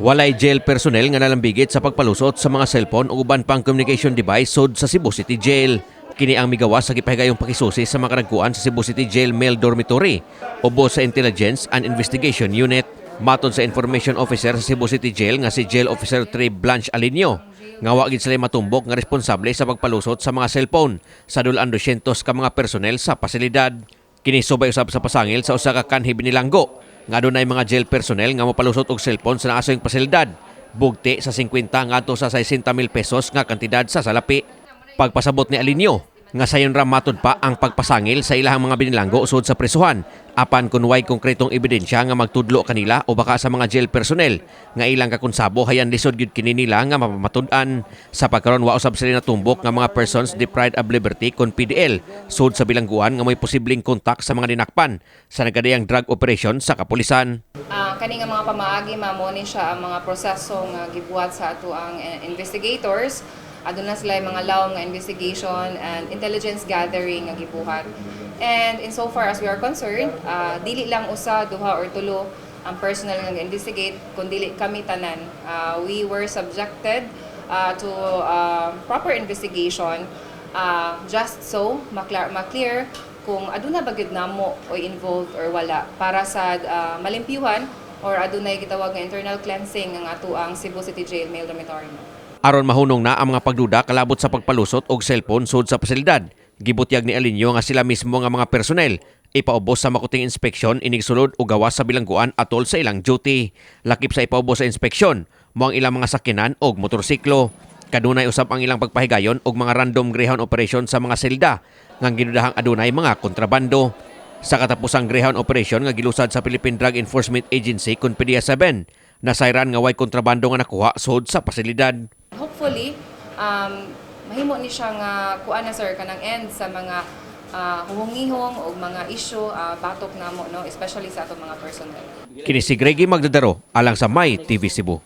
Walay jail personnel nga nalambigit sa pagpalusot sa mga cellphone ug uban pang communication device sud sa Cebu City Jail. Kini ang migawas sa gipahigayong pakisusi sa mga kadagkuan sa Cebu City Jail Male Dormitory ubos sa Intelligence and Investigation Unit. Matod sa Information Officer sa Cebu City Jail nga si Jail Officer 3 Blanche Alinio, nga wa gid sila matumbok nga responsable sa pagpalusot sa mga cellphone sa dulaan 200 ka mga personnel sa pasilidad. Kini subay usab sa pasangil sa usa ka kanhi binilanggo nga adunay mga jail personnel nga mopalusot og cellphone sa naasoyng pasilidad bugti sa 50 ngadto sa 60 mil pesos nga kantidad sa salapi. Pagpasabot ni Alinio nga sayon ra matud pa ang pagpasangil sa ilahang mga binilanggo sud sa presuhan, apan kun way konkretong ebidensya nga magtudlo kanila o baka sa mga jail personnel nga ilang kakonsabo, hayan lisod gyud kini nila nga mapamatud-an. Sa pagkaron, wa usab sila natumbok nga mga persons deprived of liberty kon PDL sud sa bilangguan nga may posibleng kontak sa mga dinakpan sa nagkadiyang drug operation sa kapulisan. Kani nga mga pamaagi, mao ni siya ang mga proseso nga gibuhat sa ato ang investigators. Aduna sila yung mga lawom nga investigation and intelligence gathering nga gibuhat. And insofar as we are concerned, dili lang usa, duha or tulo ang personnel nga investigate, kundi kami tanan. We were subjected to proper investigation just so maklear kung aduna ba gyud namo o involved or wala para sa malimpyuhan or adunay gitawag nga internal cleansing ang atoang Cebu City Jail Male Dormitory. Aron mahunong na ang mga pagduda kalabot sa pagpalusot og cellphone sud sa pasilidad, gibutyag ni Alinio nga sila mismo nga mga personnel ipaubos sa makuting inspeksyon inigsulod o gawas sa bilangguan atol sa ilang duty. Lakip sa ipaubos sa inspeksyon mo ang ilang mga sakyanan og motorsiklo. Kanunay usab ang ilang pagpahigayon og mga random greyhound operation sa mga selda nga ginudahang adunay mga kontrabando. Sa katapusang greyhound operation nga gilusad sa Philippine Drug Enforcement Agency kon PDEA 7, nasayran nga way kontrabando nga nakuha sud sa pasilidad. Hopefully, mahimo ni siya nga kuan na, sir, kanang end sa mga huhungihong o mga issue batok namo, no, especially sa atong mga personnel. Kini si Greggy Magdadaro alang sa My TV Cebu.